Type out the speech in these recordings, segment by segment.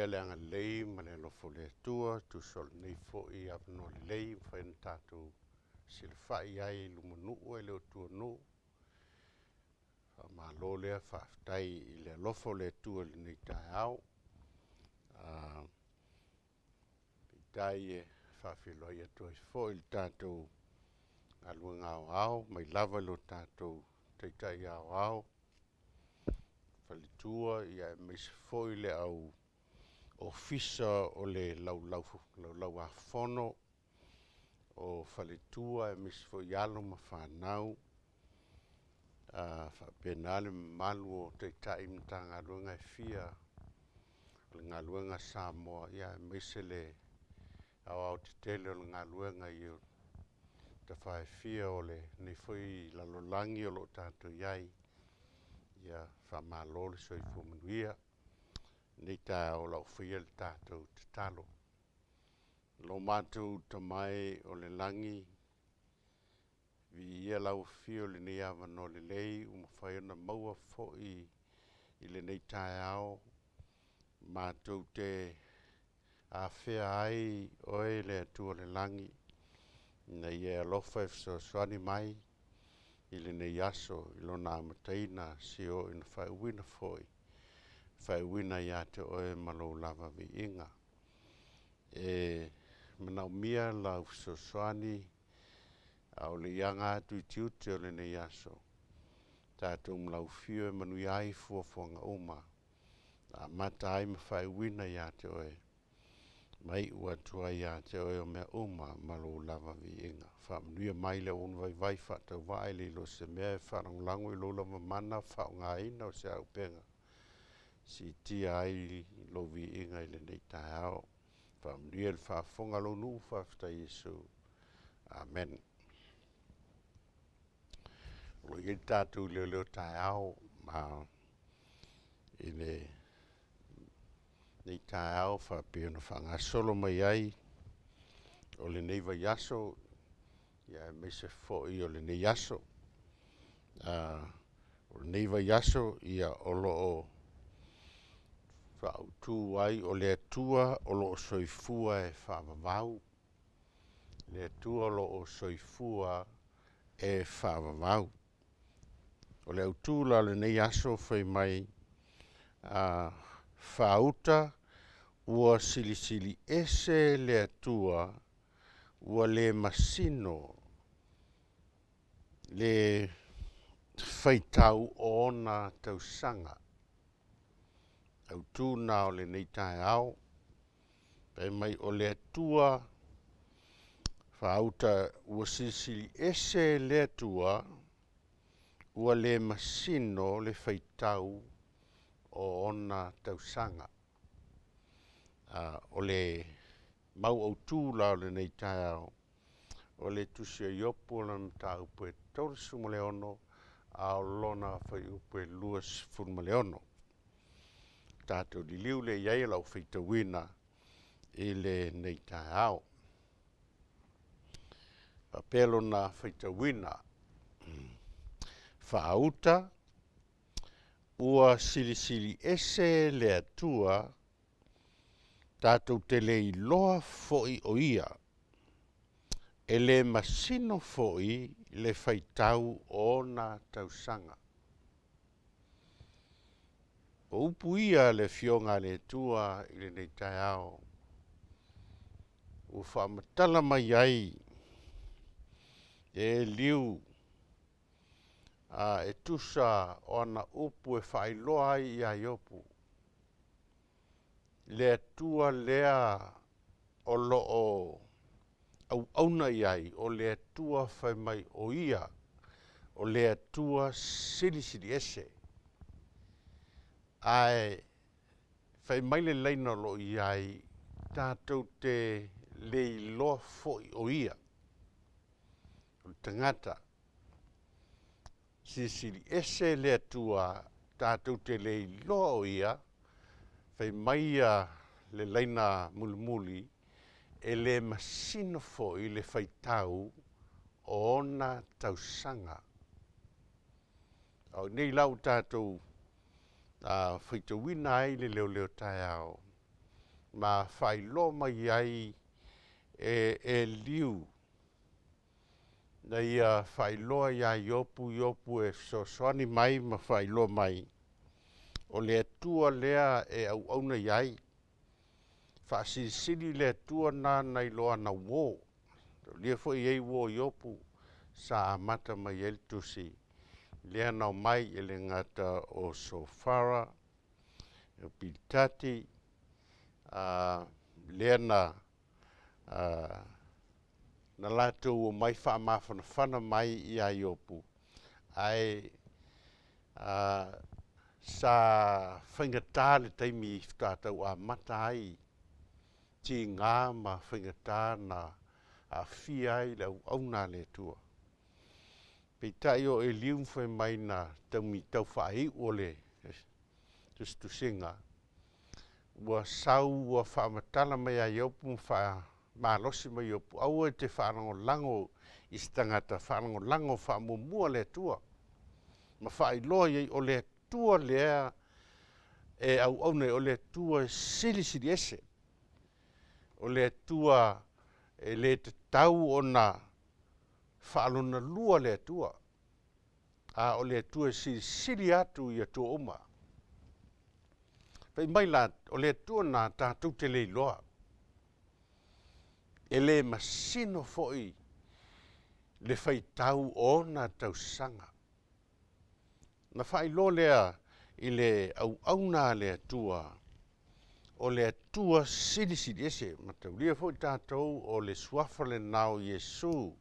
Viia le agalelei ma le alofa o le Atua e tusa o lenei foi avanoa lelei ua mafai ona tatou fesilafai ai i luma nuu ae le o tua nuu. Faamalo lea faafetai i le alofa o le Atua i lenei taeao. Peitai e faafeiloai atu ai foi i le tatou galuega aoao mai lava i lo tatou Taitai Aoao, faletua aemaise foi le au Ofisa o le Laulau-a-Fono o faletua aemaise foi alo ma fanau, faapena le mamalu o Taitai o Matagaluega e fia o le galuega a Samoa, aemaise le aoaotetele o le galuega i tafa e fia o lenei foi lalolagi o lo o tatou i ai. Ia faamalo le soifua manuia. I lenei taeao o le a ou faia le tatou tatalo. Lo matou Tama e o le lagi, viia lau Afio i lenei avanoa lelei ua mafai ona maua foi i lenei taeao matou te afea ai Oe le Atua o le lagi, ina ia e alofa e fesoasoani mai i lenei aso i lona amataina seia oo ina faaiuina foi, faaiuina ia te Oe ma lou lava viiga. E manaomia lau fesoasoani a o le i aga atu i tiute o lenei aso, tatou Malaufiu e manuia ai fuafuaga uma, amata ai ma faaiuina ia te Oe, ma iu atu ai ia te Oe o mea uma ma lou lava viiga. Faamanuia mai le auauna vaivai faatauvaa e le iloa se mea e faalagolago i lou lava mana faaaogaina o se auupega, siitia ai lou viiga i lenei taeao. Faamanuia le faafofoga a lou nuu, faafetai Iesu. Amen. O lo o i ai le tatou leoleo taeao ma i lenei taeao faapea ona faagasolo mai ai o lenei vaiaso, aemaise foi o lenei aso. O lenei vaiaso o lo o faautu ai, o le Atua o lo o soifua e faavavau. Le Atua o lo o soifua e faavavau. O le autu la o lenei aso fai mai, faauta ua silisili ese le Atua ua le masino le faitau o ona tausaga. Autu lena o lenei taeao. Fai mai o le Atua faauta ua silisili ese le Atua ua le masino le faitau o ona tausaga. O le mau autu la o lenei taeao, o le tusi o Iopu lona mataupu e 36, a o lona fuaiupu e 26. Tatou liliu lea i ai o lau faitauina i lenei taeao. E faapea lona faitauina, faauta ua silisili ese le Atua, tatou te le iloa foi o Ia, e le masino foi le faitau o ona tausaga. O upu ia a le Afioga a le Atua i lenei taeao, ua faamatala mai ai e Eliu e tusa o ana upu e faailoa ai ia Iopu, le Atua lea o lo o auauna i ai, o le Atua fai mai o Ia, o le Atua silisili ese. Ae fai mai le laina o lo o i ai, tatou te le iloa foi o Ia, o le tagata. Silisili ese le Atua, tatou te le iloa o Ia, fai mai ia le laina mulimuli, e le masino foi le faitau o ona tausaga. A o nei la ua tatou faitauina ai le leoleo taeao. Ma faailoa mai ai e Eliu na ia faailoa ia Iopu, Iopu e fesoasoani mai ma faailoa mai, o le Atua lea e auauna i ai, faasilisili le Atua lena nai lo ana uō. Taulia foi e i ai uō o Iopu sa amata mai ai le tusi lea na omai e le gata o Sofara, o Pilitati, lea na na latou omai faamafanafana mai ia Iopu, ae sa faigata le taimi faatoa tau amata ai tiga ma faigata na aafia ai le auauna a le Atua. Peitai o Eliu fai mai na taimi tau faaiu o le tusitusiga, ua sau ua faamatala mai ia Iopu ma faamalosi mai Iopu, aua e te faalagolago i se tagata, faalagolago faamuamua le Atua, ma faailoa i ai o le Atua lea e auauna i ai, o le Atua e silisili ese, o le Atua e le tatau ona faalonalua le Atua, a o le Atua e silisili atu i Atua uma. Fai mai la, o le Atua lena tatou te le iloa, e le masino foi le faitau o ona tausaga. Na faailoa lea i le auauna a le Atua, o le Atua silisili ese, mataulia foi tatou o le suafa lena o Iesu.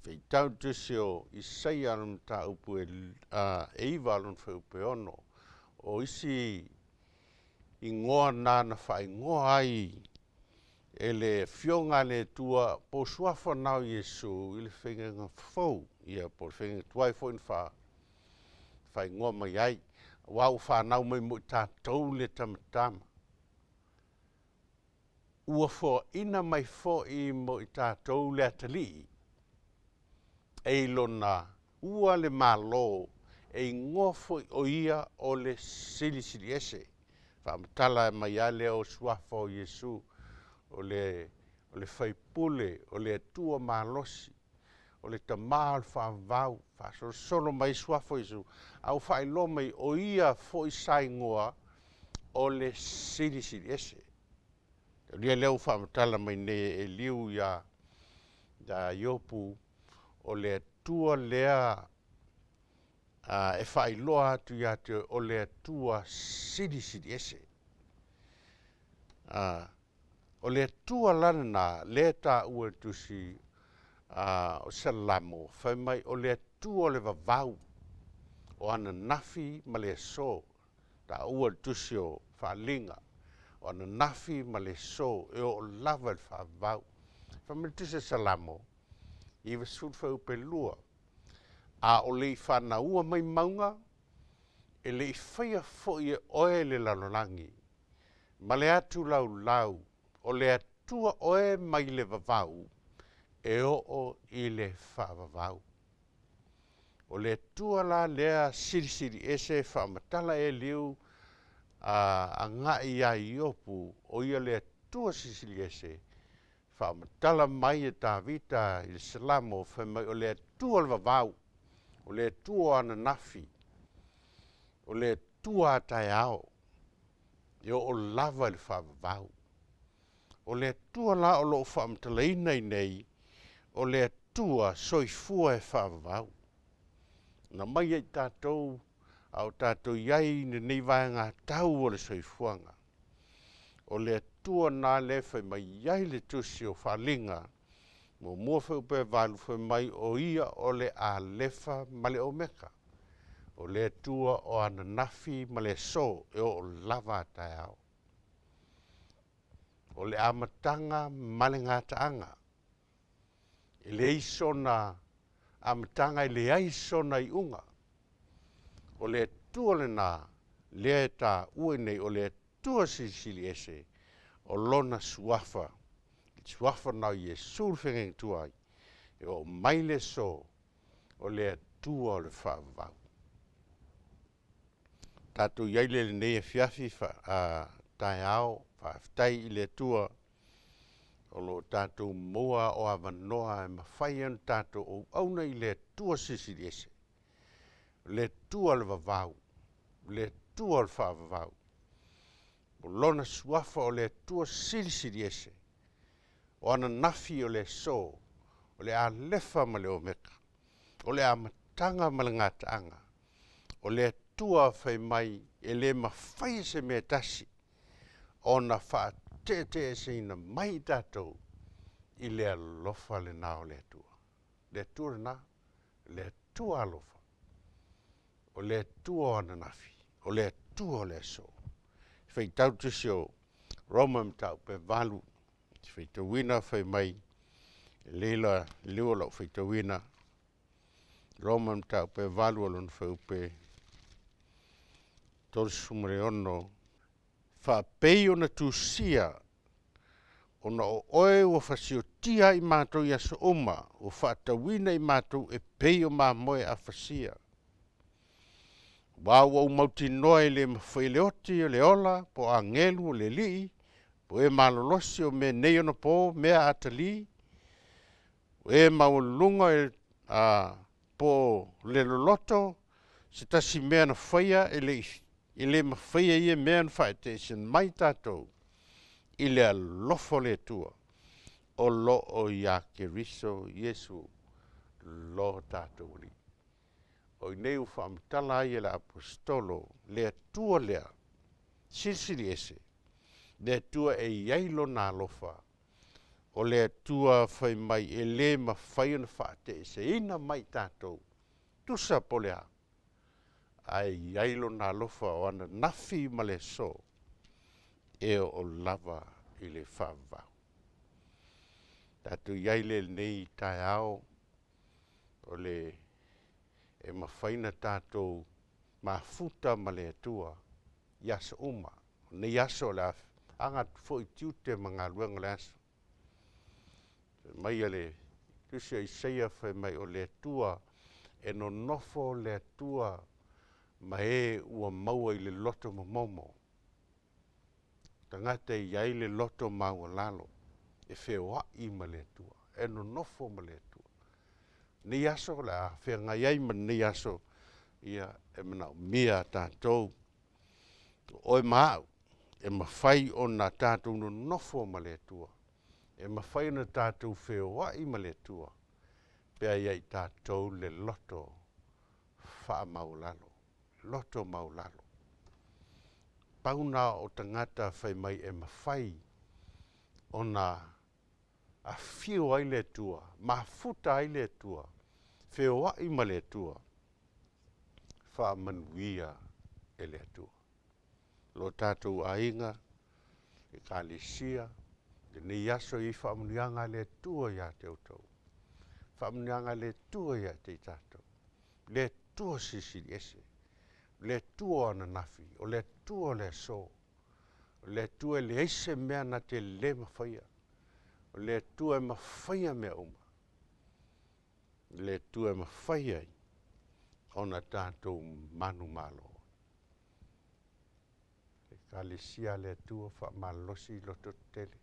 Faitau le tusi o Isaia lona mataupu e 9 lona fuaiupu e 6. O isi igoa na na faaigoa ai e le Afioga a le Atua po o suafa na o Iesu i le faiga fou, ia po o le faiga tuai foi na faaigoa mai ai, aua ua fanau mai mo i tatou le tamatama, ua foaina mai foi mo i tatou le atalii, e i lona ua le Malo, e igoa foi o ia o le Silisili Ese. Faamatala mai lava lea o suafa o Iesu, o le Faipule, o le Atua malosi, o le Tama o le faavavau, faasolosolo mai suafa o Iesu, a ua faailoa mai o ia foi sa igoa o le Silisili Ese. Taulia lea ua faamatala mai nei e Eliu ia Iopu, o le Atua lea e faailoa atu ia te oe, o le Atua silisili ese. O le Atua la lena, lea e taua e le tusi o Salamo, fai mai o le Atua o le vavau, o ananafi ma le aso, taua i le tusi o Faaliga, o ananafi ma le aso, e oo lava i le faavavau. Fai mai le tusi o Salamo, 90 fuaiupu 2, a o le i fanaua mai mauga, e le i faia foi e oe le lalolagi, ma le atu laulau, o le Atua oe mai le vavau, e oo i le faavavau. O le Atua la lea silisili ese faamatala e Eliu agai ia Iopu, o ia le Atua silisili ese, faamatala mai e Tavita i le Salamo, fai mai o le Atua o le vavau, o le Atua o ananafi, o le Atua a taeao, e oo lava i le faavavau. O le Atua la o loo faamatalaina i nei, o le Atua soifua e faavavau. Na mai ai tatou a o tatou i ai i lenei vaega tau o le soifuaga. O le Atua na lea fai mai ai le tusi o Faaliga, 1 fuaiupu 8, fai mai o ia o le Alefa ma le Omeka, o le Atua o ananafi ma le aso e oo lava a taeao. O le amataga ma le gataaga. E leai sona amataga, e leai sona iuga. O le Atua lena, lea e taua nei, o le Atua silisili ese, o lona suafa, le suafa na o Iesu le feagaiga tuai, e oo mai le aso, o le Atua o le faavavau. Tatou i ai le lenei afiafi taeao. Faafetai i le Atua o lo o tatou maua o avanoa e mafai ai ona tatou auauna i le Atua Silisili Ese, le Atua o le vavau, le Atua o le faavavau. O Lona Suafa o le Atua Silisili Ese, o ananafi o le aso, o le Alefa ma le Omeka, o le amataga ma le gataaga, o le Atua fai mai e le mafaia se mea e tasi ona faateteeseina mai i tatou i le alofa lena o le Atua. Le Atua lena, le Atua alofa, o le Atua o ananafi, o le Atua o le aso. E faitau le tusi o Roma mataupu e 8, ou te faitauina fai mai, e lelei la liliu o lau faitauina, Roma mataupu e 8 o lona fuaiupu e 36, faapei ona tusia, ona o oe ua fasiotia ai i matou i aso uma, ua faatauina i matou e pei o mamoe afasia. Aua ua ou mautinoa e le mafai e le oti o le ola, po o agelu o le alii, po o e malolosi o mea nei ona po, mea atalii, o e maualuluga po o le loloto, se tasi mea na faia e le mafaia e ia mea ona faaeteese mai tatou i le alofa o le Atua o lo o ia Keriso Iesu lo tatou Alii. O i inei ua faamatala ai e le Aposetolo le Atua lea, Silisili Ese, le Atua e i ai Lona alofa, o le Atua fai mai e le mafai ona faateeseina mai tatou, tusa po o le a, ae i ai Lona alofa o ananafi ma le aso, e oo lava i le faavavau. Tatou i ai lea i lenei taeao, o le e mafai ona tatou mafuta ma le Atua i aso uma. O lenei aso o le a aga atu foi i tiute ma galuega o le aso. Fai mai le tusi a Isaia fai mai o le Atua, e nonofo le Atua ma e ua maua i le loto momomo. Tagata e i ai le loto maualalo, e feoai ma le Atua, e nonofo ma le Atua. O lenei aso o le a feagai ai ma lenei aso, ia e manaomia tatou, o oe ma au, e mafai ona tatou nonofo ma le Atua, e mafai ona tatou feoai ma le Atua, pe a i ai tatou le loto faamaualalo, loto maualalo. Pau lena o tagata fai mai e mafai ona afio ai le Atua, mafuta ai le Atua, feoai ma le Atua, faamanuia e le Atua. Lo tatou aiga, ekalesia, lenei aso e i ai faamanuiaga a le Atua ia te outou, faamanuiaga a le Atua ia te i tatou, le Atua Silisili Ese, le Atua o ananafi, o le Atua o le aso, o le Atua e leai se mea na te le mafaia, o le Atua e mafaia mea uma, o le Atua e mafai ai ona tatou manumalo. Ekalesia a le Atua, faamalolosi lototetele,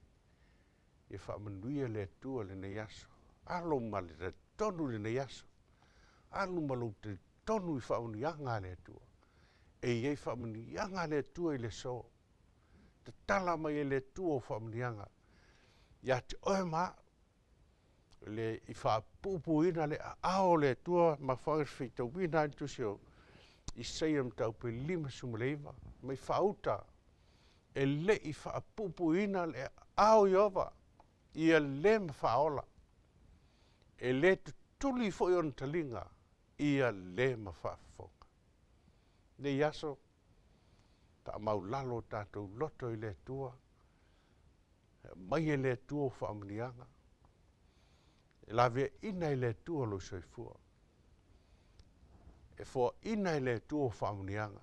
ia faamanuia le Atua i lenei aso. Alo ma le talitonu i lenei aso, alu ma lou talitonu i faamanuiaga a le Atua. E i ai faamanuiaga a le Atua i le aso, tatala mai e le Atua o faamanuiaga ia te oe ma au, i faapuupuuina le aao o le Atua ma faitauina ai le tusi o Isaia mataupu e 59, mai faauta, e le i faapuupuuina le aao o Ieova, ia le ma faaola, e le tutuli foi ona taliga, ia le ma faafofoga. O lenei aso, faamaualalo o tatou loto i le Atua, e aumai e le Atua faamanuiaga, e laveaina e le Atua lou soifua, e foaina e le Atua faamanuiaga,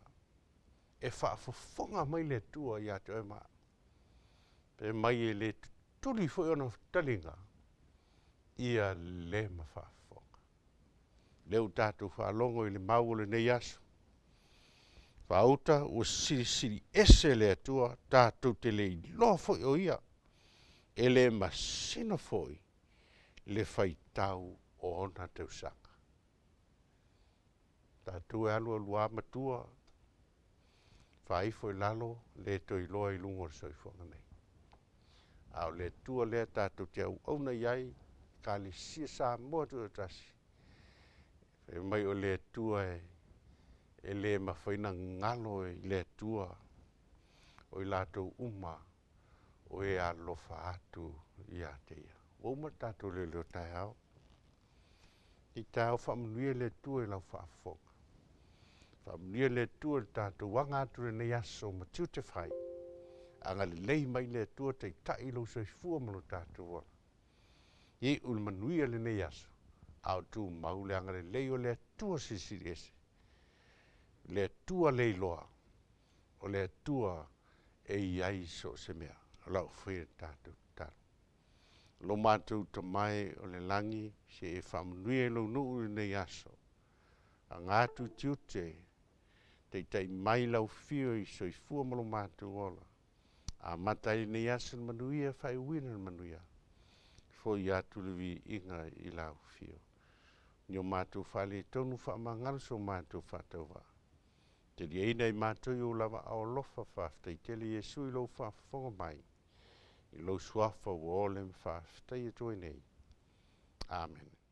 e faafofoga mai le Atua ia te oe ma au. Fai mai e le tutuli foi ona taliga, ia le ma faafofoga. O lea ua tatou faalogo i le mau o lenei aso. Faauta ua silisili ese le Atua, tatou te le iloa foi o ia, e le masino foi le faitau o ona tausaga. O tatou e alu alu lava matua, fai ifo i lalo le toe iloa i luga o le soifuaga nei. A o le Atua lea tatou te auauna i ai, Ekalesia Samoa Tutoatasi, fai mai o le Atua e le mafai ona galo i le Atua o i latou uma o e alofa atu ia te Ia. Ua uma le tatou leo taeao, se i taeao faamanuia le Atua i lau faafofoga. Faamanuia le Atua i le tatou aga atu i lenei aso ma tiute fai, agalelei mai le Atua taitai lou soifua ma lo tatou ola. Ia iu i le manuia lenei aso, a o tumau le agalelei o le Atua Silisili Ese, le Atua leiloa, o le Atua e i ai so o se mea. O lau foi tatou tatalo. Lo matou Tama e o le lagi, se i e faamanuia i lou nuu i lenei aso, aga atu i tiute, taitai mai lau afio i le soifua ma lo matou ola, amata ai lenei aso i le manuia, faaiuina i le manuia, foi atu le viiga i lau afio. Ni o matou faaletonu, faamagalo so matou faatauvaa, taliaina i matou i ou lava aao alofa. Faafetai tele Iesu i lou faafofoga mai, i lou Suafa ua ole ma faafetai atu ai nei. Amene.